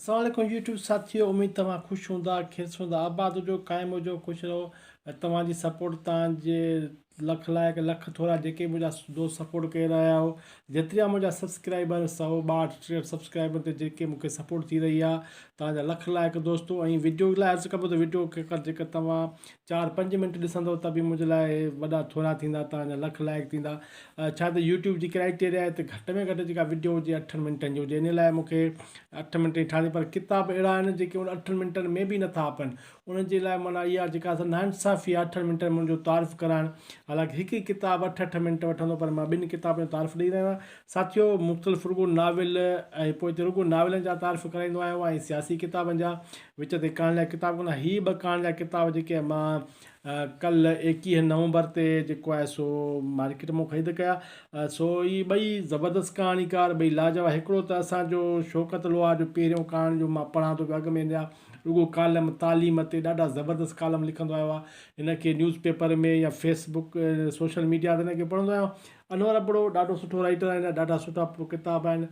السلام عليڪم يوٽيوب ساٿيو اميد توهان خوش هوندا خير هوندا آباد هجو قائم هجو خوش رهو ۽ توهان جي سپورٽ توهان جي لک لائق لک ٿورا جيڪي منهنجا دوست سپورٽ ڪري رهيا آهيو جيترا منهنجا سبسڪرائبر 162 60 سبسڪرائبر تي جيڪي مونکي سپورٽ ٿي رهي آهي توهان جا لک لائق دوستو ۽ وڊيو لاء عرض ڪبو ته وڊيو کي جيڪر توهان 4 5 منٽ ڏسندو ته به منهنجي لاء وڏا ٿورا ٿيندا توهان جا لک لائق ٿيندا ڇا ته يوٽيوب جي ڪرائيٽيريا آهي ته گهٽ ۾ گهٽ جيڪا وڊيو هجي اٺن منٽن جي هجي ان لاء مونکي 8 منٽ جي ٺاهڻي پر ڪتاب اهڙا آهن جيڪي ان اٺن منٽن ۾ به نٿا اپن انهن جي لاء معنيٰ اها جيڪا ناانصافي آهي اٺن منٽن ۾ ان جو تعارف ڪرائڻ حالانڪه هڪ ئي ڪتاب اٺ اٺ منٽ وٺندو پر مان ٻن ڪتابن جو تعارف ڏئي رهيو آهيان ساٿيو مختلف رڳو ناول ۽ پوء هتي رڳو ناولن جا تعارف ڪرائيندو آيو آهيان ۽ سياسي ڪتابن جا وچ تي ڪهاڻين جا ڪتاب ڪونه هي ٻه ڪهاڻين جا ڪتاب جيڪي مان ڪلهه 21 نومبر تي جيڪو آهي سو مارڪيٽ مون خريد ڪيا سو هي ٻئي زبردست ڪهاڻيڪار ٻئي لاجواب هڪڙو ته اسان جو شوڪت لوهار جو پهريون ڪهاڻي جو مان پڙهان ٿو پيو اڳ ۾ هن جا رڳو ڪالم تعليم تي ڏاڍا زبردست ڪالم لکندو آيو آهي هن کي نيوز پيپر ۾ يا فيس بڪ سوشل ميڊيا تي هن کي پڙهندو آهيان انور ابڙو ڏاڍو سٺو رائيٽر آهي هن جا ڏاڍا سٺا ڪتاب آهن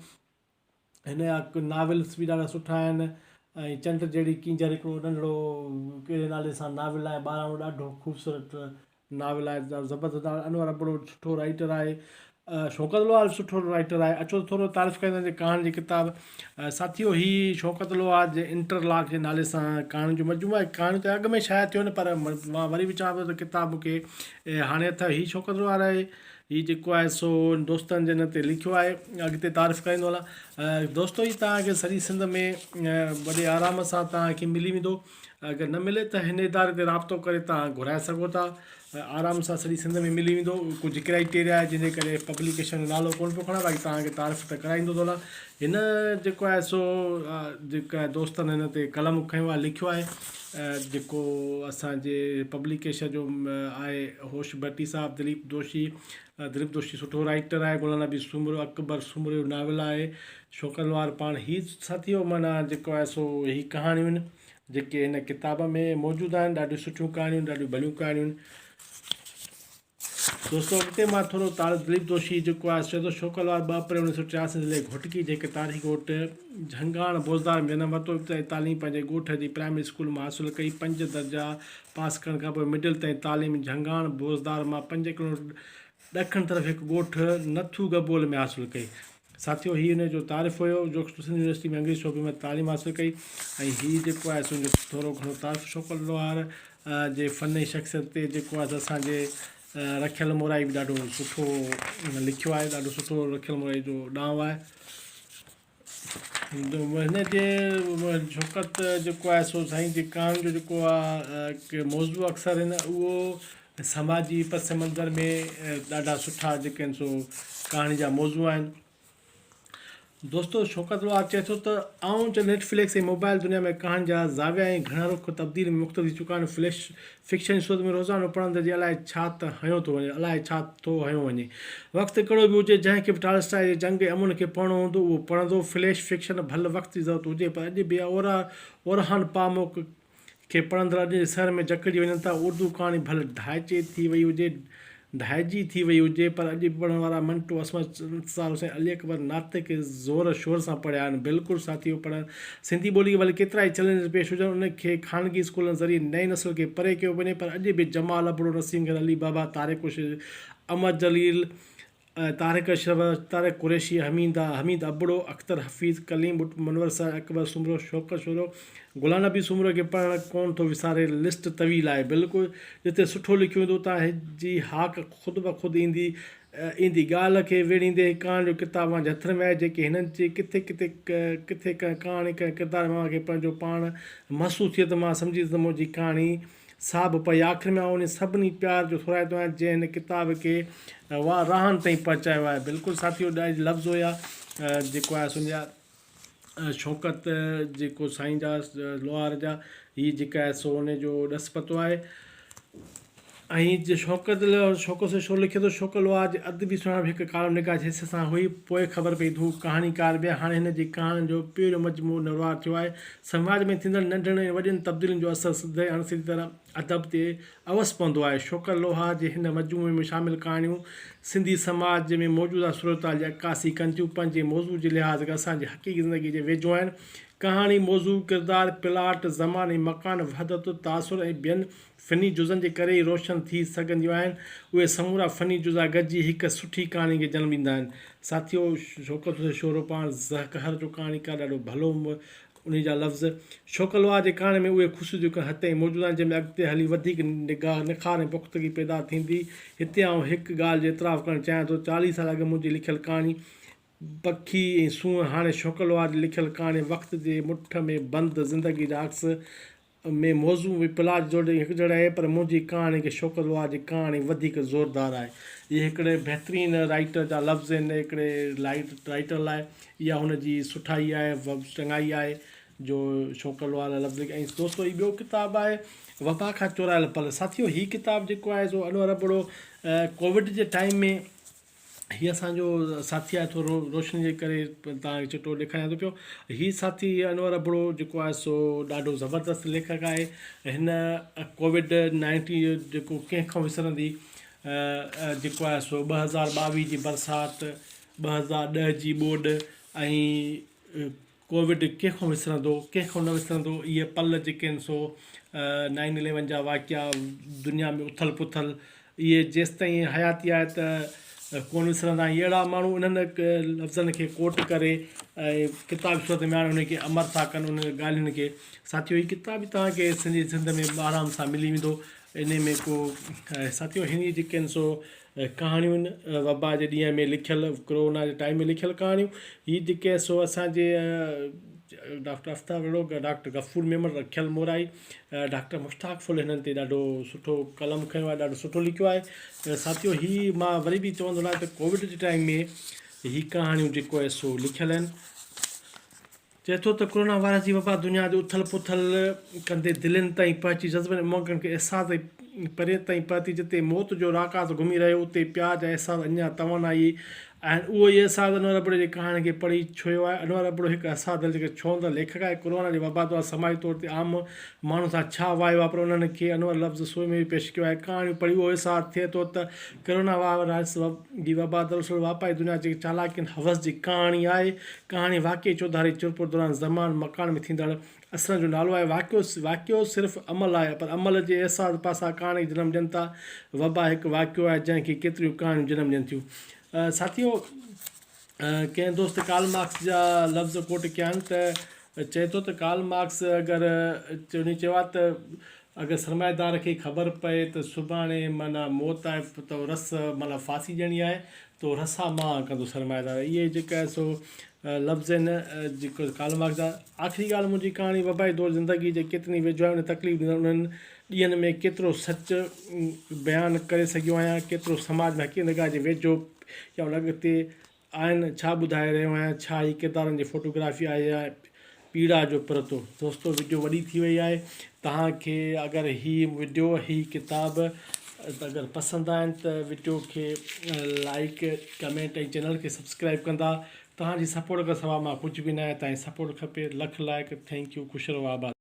هن جا ناولس به ڏاڍا سٺا آهن ۽ چنڊ جهڙي ڪينجهر هڪڙو ننڍڙو ڪهڙي نالي سان ناول آهي ٻاراڻو ڏاڍو خوبصورت ناول آهي ڏاڍو زبردست ناول انور ابڙو سٺو رائيٽر آهي شوڪت لوهار به سٺو رائيٽر آهي اچو ته ٿورو تعارف ڪيون ٿا ڪهاڻي جي ڪتاب ساٿيو هي شوڪت لوهار جي انٽر لاڪ جي نالي سان ڪهاڻين جو مجموعو آهي ڪهاڻيون ته اڳ ۾ شايع ٿيون آهن پر مان وري به چوان ٿو ته ڪتاب مون کي هاڻي اٿو هي شوڪت لوهار آهي هي جيڪو آهي سو دوستن جن تي لکيو آهي اڳتي تعارف ڪرائيندو هلان دوستو هي توهان کي سڄي سنڌ ۾ وڏي آرام سان توهان کي ملي ويندو اگر نه ملي ته هن اداري تي رابطو ڪري توهان گهرائي سگهو ٿا آرام سان سڄي سنڌ ۾ ملي ويندو ڪجهه ڪرائيٽيريا آهي جنهن جي ڪري پبليڪيشن جو نالو ڪونه پيو کڻان باقي توهان کي تعارف ته ڪرائيندو ٿو هلان هن جيڪو آهي سو جيڪا دوستن هن تي قلم کنيو آهي لکيو آهي جيڪو اسان جي پبليڪيشن جو آهي هوش ڀٽي صاحب دليپ دوشي دليپ دوشي سٺو رائيٽر آهي غلام نبي سومرو اڪبر سومرو جو ناول آهي شوڪت لوهار پاڻ هي ساٿيو معنيٰ جيڪو آهي سو هي ڪهاڻيون آهن جيڪي هن ڪتاب ۾ موجود آهن ڏاڍيون سٺيون ڪهاڻيون ڏاڍيون ڀليون ڪهاڻيون دوستو اڳتي مان ٿورو تعارف دليپ دوشي جيڪو آهي سو چئي ٿو شوڪل وار 2 اپريل 1983 ضلعي گهوٽڪي جي هڪ تاريخي ڳوٺ جهنگاڻ بوزدار ۾ جنم ورتو. ابتدائي تعليم پنهنجي ڳوٺ جي پرائمري اسڪول مان حاصل ڪئي. پنج درجا پاس ڪرڻ کانپوء مڊل تائين تعليم جهنگاڻ بوزدار مان پنج ڪلوميٽر ڏکڻ طرف هڪ ڳوٺ نٿو گبول ۾ حاصل ڪئي. ساٿيو هي ان جو تعارف هيو جو سنڌ يونيورسٽي ۾ انگريزي شعبي ۾ تعليم حاصل ڪئي ۽ هي جيڪو آهي سو ان جو ٿورو گهڻو تعارف شوڪت لوهار جي فن ۽ شخصيت تي جيڪو آهي اسان جي رکيل مورائي به ڏاڍو سٺو لکيو آهي ڏاڍو سٺو رکيل مورائي جو ڏانء آهي هن جي شوڪت جيڪو آهي سو سائين جي ڪهاڻين جو جيڪو آهي موضوع اڪثر هن اهو سماجي پس منظر ۾ ڏاڍا سٺا جيڪي آهن سو ڪهاڻي جا موضوع آهن. دوستو شوڪت لوهار چئي ٿو ته آئون چئه نيٽ فلڪس ۽ موبائل دنيا ۾ ڪهاڻين جا زاويا ۽ گهڻا رخ تبديل ۽ مختلف ٿي چڪا آهن فليش فڪشن جي صورت ۾ روزانو پڙهندڙ جي الائي ڇا ته هنيو ٿو وڃي الائي ڇا ٿو هنيو وڃي وقت ڪهڙو به هجي جنهن کي به ٽالسٽاء جي جنگ ۽ امن کي پڙهڻو هوندو اهو پڙهندو فليش فڪشن ڀل وقت جي ضرورت هجي پر اڄ به اورهان پاموڪ کي پڙهندڙ اڄ جي سحر ۾ جڪڙجي وڃن ٿا. اردو ڪهاڻي ڀل ڍائچي ٿي وئي هجي، ڍائجي ٿي وئي هجي، پر اڄ به پڙهڻ وارا منٽو، عصمت انتظار حسين، علي اڪبر ناطق کي زور شور سان پڙهيا آهن. بلڪل ساٿيو پڙهڻ سنڌي ٻولي کي ڀلي ڪيترائي چئلينجز پيش هجن، ان کي خانگي اسڪولن ذريعي نئين نسل کي پري ڪيو وڃي، پر اڄ به جمال ابڙو، نسيم خان، علي بابا، طارق امر جليل، طارق اشرف، طارق قريشي، حميده، حميد ابڙو، اختر حفيظ، ڪليم ٻٽ، منور ساهه، اڪبر سومرو، شوڪت شورو، غلام نبي سومرو کي پڙهڻ ڪونه ٿو وساري، لسٽ طويل آهي، بلڪل جتي سٺو لکيو ويندو اتان جي هاڪ خود بخود ايندي ايندي، ڳالهه کي ويڙهيندي هڪ ڪهاڻي جو ڪتاب اوهان جي هٿن ۾ آهي، جيڪي هنن جي ڪٿي ڪٿي ڪٿي ڪنهن ڪهاڻي ڪنهن ڪردار ۾ اوهان کي پنهنجو پاڻ محسوس ٿئي ته مان سمجهيس ته منهنجي ڪهاڻي سا به پئي. آخر ۾ آئون انهن سڀني پيار جو ٿورائتو آهيان جنهن هن ڪتاب کي راهن تائين پهچايو آهي. بلڪل ساٿيو ڏاڍ لفظ هيا جيڪو آهي سن جا شوڪت جيڪو سائين جا لوهار جا هي جيڪا آهي سو ان جو ڏس پتو آهي ۽ شوڪت شوڪت شو لکي ٿو شوڪت لوهار جي ادبي سڃاڻپ هڪ ڪالم نگار جي حيثيت سان هئي پوء خبر پئي ته هو ڪهاڻيڪار به آهي هاڻي هن جي ڪهاڻين جو پهريون مجموعو نروار ٿيو آهي سماج ۾ ٿيندڙ ننڍين ۽ وڏين تبديلين جو اثر سڌي ۽ اڻ سڌي طرح ادب تي اوس پوندو آهي. شوڪت لوهار جي هن مجموعي ۾ شامل ڪهاڻيون سنڌي سماج ۾ موجوده صورتحال جي عڪاسي ڪن ٿيون. پنهنجي موضوع جي لحاظ کان اسان جي حقيقي زندگيء جي ويجهو آهن. ڪهاڻي، موضوع، ڪردار، پلاٽ، زمان ۽ مڪان، وحدت، تاثر ۽ ٻين فني جزن جي ڪري ئي روشن ٿي سگهنديون آهن. اهي سمورا فني جزا گڏجي هڪ سٺي ڪهاڻي کي جنم ڏيندا آهن. ساٿيو شوڪت حسين شورو پاڻ زهقهر جو ڪهاڻيڪار ڏاڍو ڀلو انهي جا لفظ شوڪلوار جي ڪهاڻي ۾ اهي خصوصيتون ڪنهن حد تائين موجود آهن جنهن ۾ اڳتي هلي وڌيڪ نگاهه نخار ۽ پختگي پيدا ٿيندي. هتي آئون هڪ ڳالهه جو اعتراف ڪرڻ چاهيان ٿو 40 سال اڳ منهنجي لکيل ڪهاڻي پکي ۽ سونهن هاڻي شوڪلوار جي لکيل ڪهاڻي وقت جي مٺ ۾ بند زندگي جا عڪس ۾ موضوع ۽ پلاٽ جوڙجڪ هڪجهڙا آهي پر منهنجي ڪهاڻي کي شوڪت لوهار جي ڪهاڻي وڌيڪ زوردار آهي. اهي هڪڙي بهترين رائيٽر جا لفظ آهن هڪڙي رائيٽر لاء اها هن جي سٺائي آهي چڱائي آهي جو شوڪت لوهار لاء لفظ لکيا ۽ دوستو هي ٻيو ڪتاب آهي وبا کان چورايل پل ساٿيو هي ڪتاب جيڪو آهي سو انور ابڙو ڪووڊ جي ٽائيم ۾ هي اسان جو ساٿي آهي ٿورو روشني جي ڪري توهان کي چٽو ڏيکاريان ٿو پيو هي ساٿي انور ابڙو جيڪو آهي سو ڏاڍو زبردست ليکڪ آهي هن ڪووڊ نائنٽين جو جيڪو ڪنهن کان وسرندي جيڪو آهي سو 2022 جي برسات 2010 جي ٻوڏ ۽ ڪووڊ ڪنهن کان وسرندو، ڪنهن کان نه وسرندو، اهي پل جيڪي آهن سو نائن اليون جا واقعا، دنيا ۾ اٿل پٿل، اهي جيستائين حياتي آهي ته ڪونه وسرندا ۽ اهڙا ماڻهو انهن لفظن کي ڪوٽ ڪري ۽ ڪتاب صورت ۾ آڻي انهن کي امر ٿا ڪن انهن ڳالهين کي. ساٿيو هي ڪتاب به توهان کي سنڌي سنڌ ۾ آرام سان ملي ويندو انهي ۾ ڪو ساٿيو هن جيڪي آهن سو ڪهاڻيون وبا جي ڏينهن ۾ لکيل ڪرونا جي ٽائيم ۾ لکيل ڪهاڻيون هي جيڪي سو اسان جي ڊاڪٽر آفتاب ابڙو ڊاڪٽر غفور ميمڻ رکيل مورائي ڊاڪٽر مشتاق ڦل هنن تي ڏاڍو سٺو قلم کنيو آهي ڏاڍو سٺو لکيو آهي ساٿيو هي مان وري به چوندو هلان ته ڪووڊ جي ٽائيم ۾ هي ڪهاڻيون جيڪو آهي سو لکيل آهن چئي ٿو ته ڪرونا وائرس جي وبا دنيا جي اٿل پٿل ڪندي دلين تائين پهچي جذبن ۽ امنگن کي احساس ۽ پرين تائين پهتي جتي موت جو راڪاس گهمي رهيو اتي پيار جا احساس اڃا توانائي آهن اهو ئي احساس انور ابڙي جي ڪهاڻين کي پڙهي ڇهيو آهي انور ابڙو هڪ حساس دل کي ڇهندڙ ليکڪ آهي ڪرونا جي وبا دوران سماجي طور تي عام ماڻهن سان ڇا واهي واپريو انهن کي انور لفظ سوئي ۾ به پيش ڪيو آهي ڪهاڻيون پڙهي اهو احساس ٿئي ٿو ته ڪرونا وائرس جي وبا دراصل واپاري دنيا جي چالاڪين حوس جي ڪهاڻي آهي ڪهاڻي واقعي چوڌاري چرپر دوران زمان مڪان ۾ ٿيندڙ اثرن جو نالو آهي. واقعو واقعو صرف عمل آهي پر عمل جي احساس پاسا ڪهاڻي کي جنم ڏين ٿا. وبا هڪ واقعو آهي جنهن کي ڪيتريون ڪهاڻيون جنم ڏين ٿيون. ساٿيو ڪنهن دوست ڪارل مارڪس جا لفظ ڪوٽ ڪيا آهن ته چئي ٿو ته ڪارل مارڪس اگر انهي چيو آهي ته اگر سرمائيدار کي خبر پئي ته سڀاڻي معنيٰ موت آهي ته رس معنيٰ ڦاسي ڏيڻي آهي ته رسا مان ڪندو سرمائيدار اهي جيڪا آهي سو لفظ آهن جيڪو ڪارل مارڪس جا آخري ڳالهه منهنجي ڪهاڻي وبائي دور زندگي جي ڪيترين ويجهو آهي ان تڪليف ڏيندڙ انهن ڏينهن ۾ ڪيترو سچ بيان ڪري سگهيو آهيان ڪيترو سماج ۾ حقيقت نگاهه جي ويجهو يا ان اڳتي آهن ڇا ٻڌائي رهيو آهيان ڇا هي ڪردارن جي فوٽوگرافي آهي يا پيڙا جو پرتو دوستو وڊيو وڏي ٿي وئي آهي توهان کي اگر هي وڊيو هي ڪتاب اگر پسند آهن ته وڊيو کي لائڪ ڪمينٽ ۽ چينل کي سبسڪرائب ڪندا توهان جي سپورٽ کان سوا مان ڪجهه به نه آهيان توهان جي سپورٽ کپي لک لائق thank you خوش رهو آباد.